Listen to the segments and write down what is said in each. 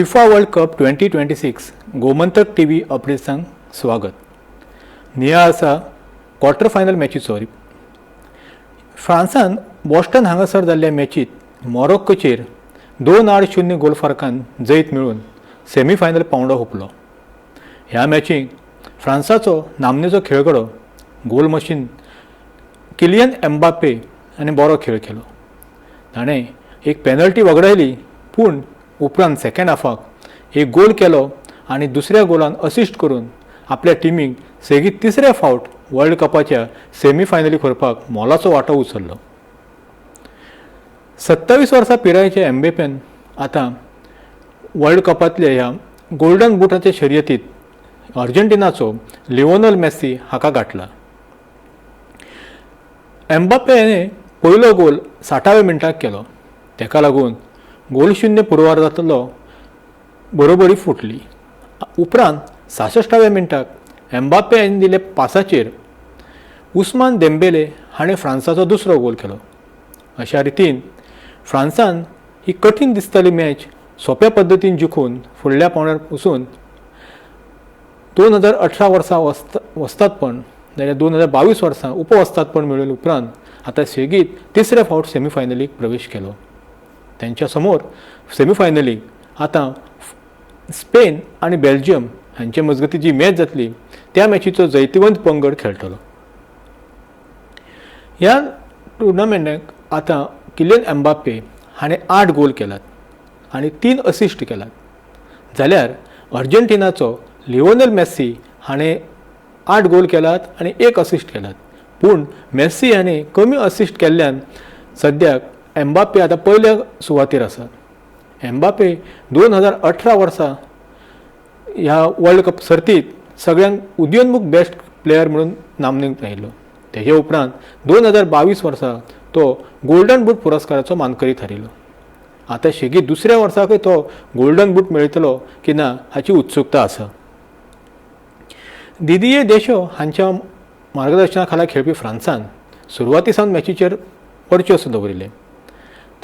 FIFA world cup 2026 Gomantak TV अपडेट्सांक स्वागत. नियाळ आसा क्वॉर्टर फायनल मॅचीचो. फ्रांसान बॉस्टन हांगासर जाल्ल्या मॅचीत मोरोक्कोचेर 2-0 गोल फरकान जैत मेळून सेमीफायनल पांवडो हुपलो. ह्या मॅचीक फ्रांसाचो नामनेचो खेळगडो गोल मशीन किलियन एम्बापे हाणें बरो खेळ केलो. ताणें एक पेनल्टी वगडायली, पूण उपरांत सेकंड हाफाक एक गोल केलो आनी दुसऱ्या गोलान असिस्ट करून आपल्या टिमीक सेगीत तिसऱ्या फावट वर्ल्ड कपाच्या सेमीफायनलीक व्हरपाक मोलाचो वांटो उचललो. 27 वर्सां पिरायेच्या एम्बेपेन आतां वर्ल्ड कपांतल्या ह्या गोल्डन बुटाच्या शर्यतीत अर्जेंटिनाचो लिओनल मेस्सी हाका गांठला. एम्बाप्पे हाणें पयलो गोल 60व्या मिनटाक केलो. ताका लागून गोल शुन्य पुर्वार्धांतलो बरोबरी फुटली. उपरांत 66व्या मिनटाक एम्बाप्पे हाणें दिल्ल्या पासाचेर उस्मान देंबेले हाणें फ्रांसाचो दुसरो गोल केलो. अशा रितीन फ्रांसान ही कठीण दिसताली मॅच सोंप्या पद्दतीन जिखून फुडल्या पांवड्यार वचून 2018 वर्सा वस्तादपण जाल्यार 2022 वर्सा उपवस्तादपण मेळयले उपरांत आतां सेगीत तिसऱ्या फावट सेमीफायनलीक प्रवेश केलो. तेंच्या समोर सेमीफायनलीक आतां स्पेन आनी बेल्जियम हांचे मजगतीं जी मॅच जातली त्या मॅचीचो जैतिवंत पंगड खेळटलो. ह्या टुर्नामेंटाक आतां किलियन एम्बाप्पे हाणें 8 गोल केलात आनी 3 असिस्ट केलात, जाल्यार अर्जेंटिनाचो लिओनेल मेस्सी हाणें 8 गोल केलात आनी 1 असिस्ट केलात. पूण मेस्सी हाणें कमी असिस्ट केल्ल्यान सद्याक एम्बाप्पे आतां पयल्या सुवातेर आसा. एम्बाप्पे 2018 वर्सा ह्या वर्ल्ड कप सर्तीत सगळ्यांक उदयोन्मुख बेस्ट प्लेयर म्हणून नामनेक आयलो. तेजे उपरांत 2022 वर्सा तो गोल्डन बूट पुरस्काराचो मानकरी थारिल्लो. आतां सेगीत दुसऱ्या वर्साकय तो गोल्डन बूट मेळटलो की ना हाची उत्सुकता आसा. दिदिये देशो हांच्या मार्गदर्शना खाला खेळपी फ्रांसान सुरवाती सावन मॅचीचेर वर्चस्व दवरिल्लें.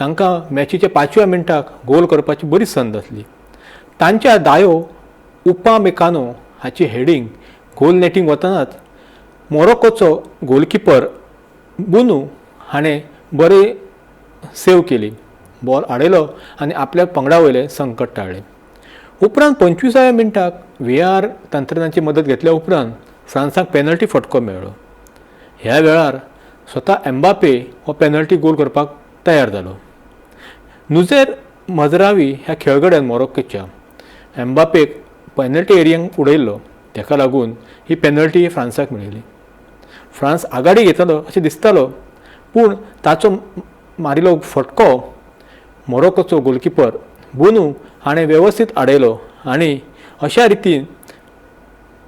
तांकां मॅचीच्या 5व्या मिनटाक गोल करपाची बरी संद आसली. तांच्या दायो उपा मेकानो हाची हेडींग गोल नेटींग वतनाच मोरोकोचो गोलकिपर बुनू हाणें बरी सेव केली, बॉल आडयलो आनी आपल्या पंगडा वयलें संकट टाळ्ळें. उपरांत 25व्या मिनटाक व्हीएआर तंत्रज्ञानाची मदत घेतल्या उपरांत फ्रांसाक पेनल्टी फटको मेळ्ळो. ह्या वेळार स्वता एम्बापे हो पेनल्टी गोल करपाक तयार जालो. नुझेर मजरावी ह्या खेळगड्यान मोरोक्कोच्या एम्बापेक पेनल्टी एरियांक उडयल्लो. ताका लागून ही पेनल्टी फ्रांसाक मेळिल्ली. फ्रांस आघाडी घेतलो अशें दिसतालो, पूण ताचो मारिल्लो फटको मोरोकोचो गोलकिपर बोनू हाणें वेवस्थीत आडयलो आनी अशा रितीन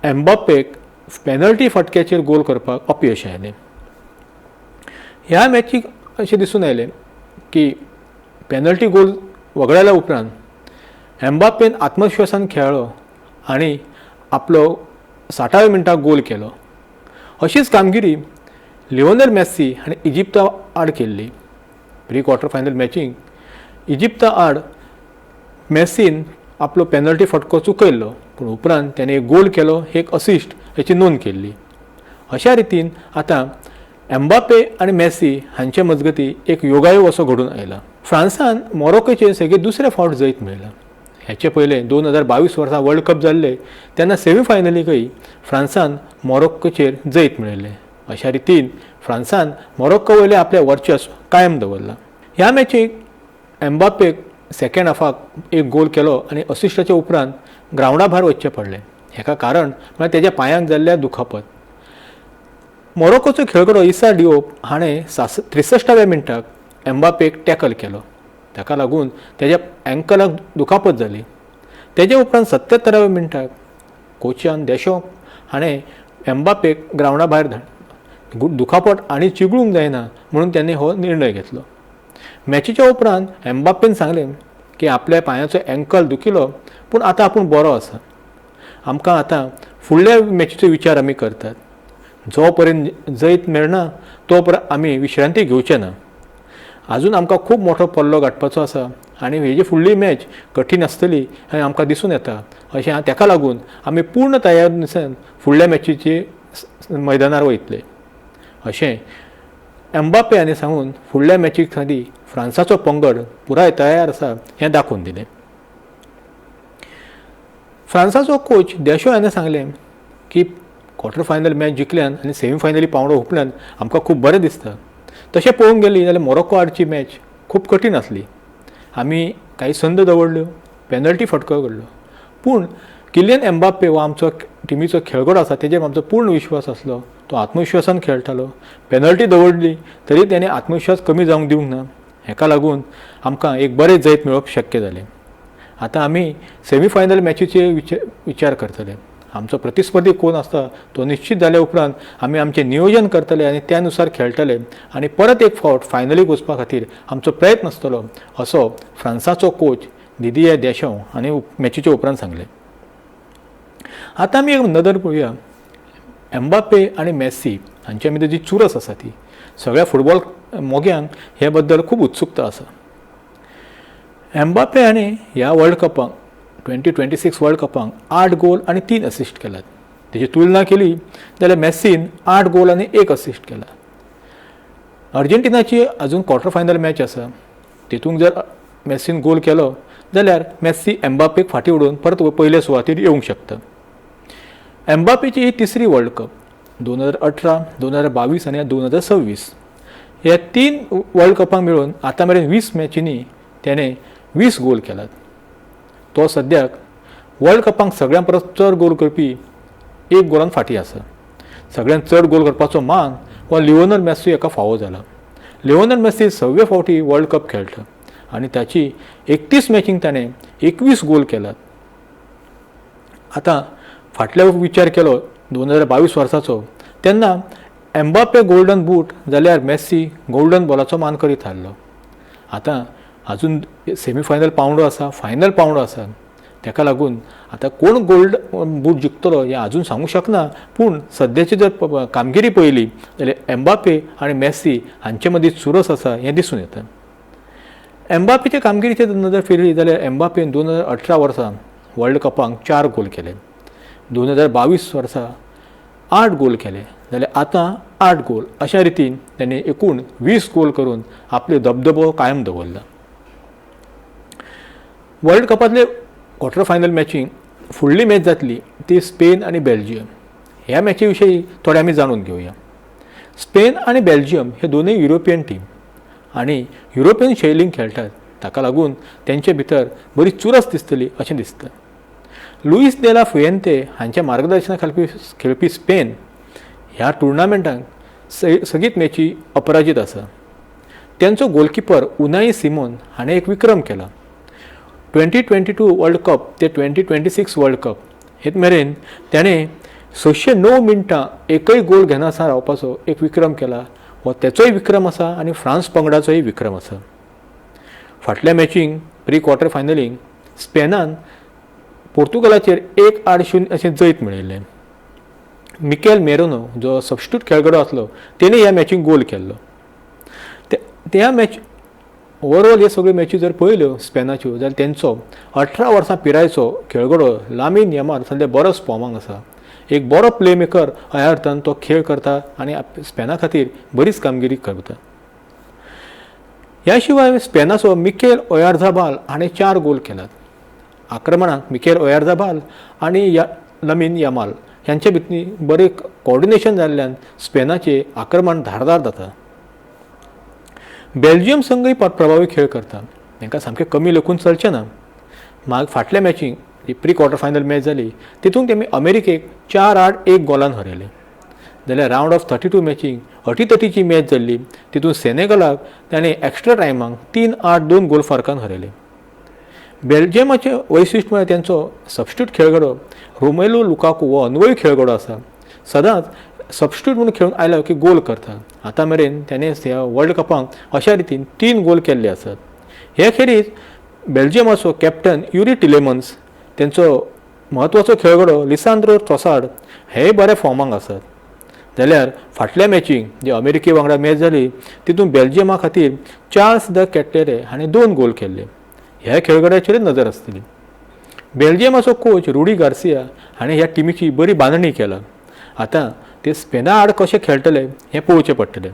एम्बापेक पेनल्टी फटक्याचेर गोल करपाक अपयश आयलें. ह्या मॅचीक अशें दिसून आयलें की पेनल्टी गोल वगडायल्या उपरांत एम्बापेन आत्मविश्वासान खेळ्ळो आनी आपलो 60व्या मिनटाक गोल केलो. अशीच कामगिरी लिओनेल मेस्सी हाणें इजिप्ता आड केल्ली. प्री क्वॉर्टर फायनल मॅचीक इजिप्ता आड मेस्सीन आपलो पेनल्टी फटको चुकयल्लो, पूण उपरांत तेणें एक गोल केलो, एक असिस्ट हेची नोंद केल्ली. अशा रितीन आतां एम्बापे आनी मेस्सी हांचे मजगतीं एक योगायोग असो घडून आयला. फ्रांसान मोरोकोचेर सेगीत दुसरे फावट जैत मेळयलां. हेचे पयलें 2022 वर्सा वर्ल्ड कप जाल्ले तेन्ना सेमीफायनलीकय फ्रांसान मोरोक्कोचेर जैत मेळयलें. अशा रितीन फ्रांसान मोरोक्को वयलें आपलें वर्चस्व कायम दवरलां. ह्या मॅचीक एम्बापेक सेकंड हाफाक एक गोल केलो आनी असिस्टाच्या उपरांत ग्रावंडा भायर वचचें पडलें. हेका कारण म्हळ्यार तेज्या पांयांक जाल्ल्या दुखापत. मोरोकोचो खेळगडो इसा डिओप हाणें 63व्या मिनटाक एम्बापेक टॅकल केलो. ताका लागून तेज्या एंकलाक दुखापत जाली. तेजे उपरांत 77व्या मिनटाक कोचान देशो हाणें एम्बापेक ग्रावंडा भायर धाडलो. दुखापत आनी चिगळूंक जायना म्हणून तेणें हो निर्णय घेतलो. मॅचीच्या उपरांत एम्बापेन सांगलें की आपल्या पांयाचो एंकल दुखिल्लो, पूण आतां आपूण बरो आसा. आमकां आतां फुडल्या मॅचीचो विचार आमी करतात. जो पर्यंत जैत मेळना तो पर्यंत आमी विश्रांती घेवचे ना. आजून आमकां खूब मोठो पल्लो गांठपाचो आसा आनी हेजी फुडली मॅच कठीण आसतली हें आमकां दिसून येता. अशें ताका लागून आमी पूर्ण तयार फुडल्या मॅचीचे मैदानार वयतले अशें एम्बाप्पे हाणें सांगून फुडल्या मॅची खातीर फ्रांसाचो पंगड पुराय तयार आसा हें दाखोवन दिलें. फ्रांसाचो कोच देशो हाणें सांगलें की क्वॉर्टर फायनल मॅच जिखल्यान आनी सेमी फायनली पावंडो हुपल्यान आमकां खूब बरें दिसता. तशें पळोवंक गेली जाल्यार मोरोक्को आडची मॅच खूब कठीण आसली. आमी कांय संद दवरल्यो, पेनल्टी फटको घडलो, पूण किलियन एम्बाप्पे हो आमचो टिमीचो खेळगडो आसा, तेजेर आमचो पूर्ण विश्वास आसलो. तो आत्मविश्वासान खेळटालो. पेनल्टी दवरली तरी तेणें आत्मविश्वास कमी जावंक दिवंक ना. हेका लागून आमकां एक बरें जैत मेळोवप शक्य जालें. आतां आमी सेमी फायनल मॅचीचे विचार करतले. आमचो प्रतिस्पर्धी कोण आसता तो निश्चित जाल्या उपरांत आमी आमचें नियोजन करतले आनी त्या नुसार खेळटले आनी परत एक फावट फायनलीक वचपा खातीर आमचो प्रयत्न आसतलो असो फ्रांसाचो कोच दिदिये देशो हांणी मॅचीच्या उपरांत सांगलें. आतां आमी एक नदर पळोवया एम्बाप्पे आनी मॅसी हांचे मदीं जी चुरस आसा ती सगळ्या फुटबॉल मोग्यांक हे बद्दल खूब उत्सुकता आसा. एम्बाप्पे हाणें ह्या वर्ल्ड कपाक 2026 वर्ल्ड कपाक 8 गोल आनी 3 असिस्ट केल्यात. तेजी तुलना केली जाल्यार मॅसीन 8 गोल आनी 1 असिस्ट केला. अर्जेंटिनाची अजून क्वॉर्टर फायनल मॅच आसा, तितूंत जर मॅसीन गोल केलो जाल्यार मॅसी एम्बाप्पेक फाटीं उडोवन परत पयले सुवातेर येवंक शकता. एम्बाप्पेची ही तिसरी वर्ल्ड कप 2018, 2022 आनी 2026 ह्या 3 वर्ल्ड कपांक मेळून आतां मेरेन 20 मॅचींनी तेणें 20 गोल केल्यात. तो सद्याक वर्ल्ड कपांक सगळ्यां परस चड गोल करपी 1 गोलान फाटीं आसा. सगळ्यांत चड गोल करपाचो मान हो लिओनल मॅसी हाका फावो जाला. लिओनल मॅसी 6वे फावटी वर्ल्ड कप खेळटा आनी ताची 31 मॅचींक ताणें 21 गोल केल्यात. आतां फाटल्या विचार केलो 2022 वर्साचो तेन्ना एम्बाप्पे गोल्डन बूट जाल्यार मॅसी गोल्डन बॉलाचो मानकरी थारलो. आतां अजून सेमी फायनल पावंडो आसा, फायनल पावंडो आसा, ताका लागून आतां कोण गोल्ड बूट जिखतलो हें अजून सांगूंक शकना. पूण सद्याची जर कामगिरी पळयली जाल्यार एम्बाप्पे आनी मॅसी हांचे मदीं चुरस आसा हें दिसून येता. एम्बाप्पेचे कामगिरीचेर नदर फिरली जाल्यार एम्बाप्पेन 2018 वर्सा वर्ल्ड कपाक 4 गोल केले, 2022 वर्सा 8 गोल केले, जाल्यार आतां 8 गोल. अशा रितीन ताणें एकूण 20 गोल करून आपलो दबदबो कायम दवरला. वर्ल्ड कपांतले क्वॉर्टर फायनल मॅचींक फुडली मॅच जातली ती स्पेन आनी बेल्जियम. ह्या मॅची विशीं थोडे आमी जाणून घेवया. स्पेन आनी बेल्जियम हे दोनूय युरोपियन टीम आनी युरोपियन शैलीन खेळटात, ताका लागून तेंचे भितर बरी चुरस दिसतली अशें दिसता. लुईस दे ला फुएंते हांच्या मार्गदर्शना खाला खेळपी स्पेन ह्या टुर्नामेंटाक सगळीत मॅची अपराजीत आसा. तेंचो गोलकिपर उनाई सिमोन हाणें एक विक्रम केला. 2022 वर्ल्ड कप ते 2026 वर्ल्ड कप हेत मेरेन ताणें 609 मिनटां एकय गोल घेनासतना रावपाचो एक विक्रम केला. हो तेचोय विक्रम आसा आनी फ्रांस पंगडाचोय विक्रम आसा. फाटल्या मॅचींक प्री क्वॉर्टर फायनलींक स्पेनान पोर्तुगालाचेर 1-0 अशें जैत मेळयलें. मिकेल मेरोनो जो सबस्टिट्यूट खेळगडो आसलो तेणें ह्या मॅचीक गोल केल्लो. त्या मॅच ओवरऑल हे सगळ्यो मॅची जर पळयल्यो स्पेनाच्यो जाल्यार तेंचो 18 वर्सां पिरायेचो खेळगडो लामीन यमाल सद्या बरोच फॉर्माक आसा. एक बरो प्ले मेकर ह्या अर्थान तो खेळ करता आनी स्पेना खातीर बरीच कामगिरी करता. ह्या शिवाय स्पेनाचो मिकेल ओयार्झाबाल हाणें 4 गोल केल्यात. आक्रमणाक मिकेल ओयार्झाबाल आनी लमीन यमाल ह्यांचे भितर बरें कोऑर्डिनेशन जाल्ल्यान स्पेनाचें आक्रमण धारदार जाता. बेल्जियम संघूय प्रभावी खेळ करता, तांकां सामकें कमी लेखून चलचें ना. फाटल्या मॅचींक जी प्री क्वॉर्टर फायनल मॅच जाली तितूंत तेमी अमेरिकेक 4-1 गोलान हरयले. जाल्यार रावंड ऑफ 32 मॅचींक अटीतटीची मॅच जाल्ली तितूंत सेनेगलाक ताणें एक्स्ट्रा टायमाक 3-2 गोल फरकान हरयले. बेल्जियमाचें वैशिश्ट म्हळ्यार तेंचो सबस्टिट्यूट खेळगडो रोमेलो लुकाकू हो अनुभवी खेळगडो आसा. सदांच सबस्टिट्यूट म्हणून खेळून आयलो की गोल करता. आतां मेरेन ताणें ह्या वर्ल्ड कपाक अशा रितीन 3 गोल केल्ले आसात. हे खेरीज बेल्जियमाचो कॅप्टन युरी टिलेमन्स, तेंचो म्हत्वाचो खेळगडो लिसांद्रो ट्रॉसार्ड हेय बऱ्या फॉर्माक आसात. जाल्यार फाटल्या मॅचीक जे अमेरिके वांगडा मॅच जाली तितून बेल्जियमा खातीर चार्ल्स the कॅटलेरे हाणें 2 गोल केल्ले. ह्या खेळगड्याचेरच नजर आसतली. बेल्जियमाचो कोच रुडी गार्सिया हाणें ह्या टिमीची बरी बांदणी केला. आतां ते स्पेना आड कशें खेळटले हें पळोवचें पडटलें.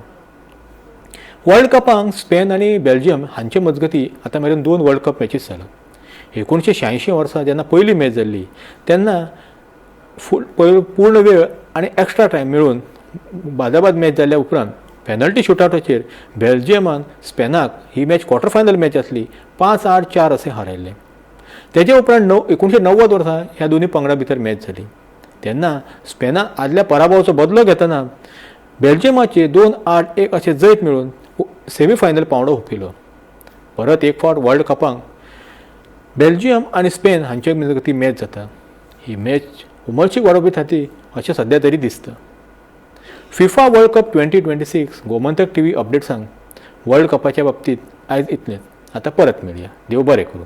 वर्ल्ड कपांक स्पेन आनी बेल्जियम हांचे मजगती आतां मेरेन 2 वर्ल्ड कप मॅचीस जाल्यात. 1986 वर्सा जेन्ना पयली मॅच जाल्ली तेन्ना पूर्ण वेळ आनी एक्स्ट्रा टायम मेळून बादाबाद मॅच जाल्या उपरांत पेनल्टी शुटआवटाचेर बेल्जियमान स्पेनाक ही मॅच क्वॉर्टर फायनल मॅच आसली 5-4 अशें हारयल्लें. तेजे उपरांत 1990 वर्सा ह्या दोनूय पंगडां भितर मॅच जाली तेन्ना स्पेनान आदल्या पराभवाचो बदलो घेतना बेल्जियमाचे 2-8-1 अशें जैत मेळून सेमीफायनल पांवडो हुपिलो. परत एक फावट वर्ल्ड कपांक बेल्जियम आनी स्पेन हांचे मजगतीं मॅच जाता. ही मॅच उमळशीक वाडोवपी थारती अशें सद्या तरी दिसता. FIFA world cup 2026 Gomantak TV अपडेट्सांक world कपाच्या बाबतींत आयज इतलेंच. आतां परत मेळया. देव बरें करूं.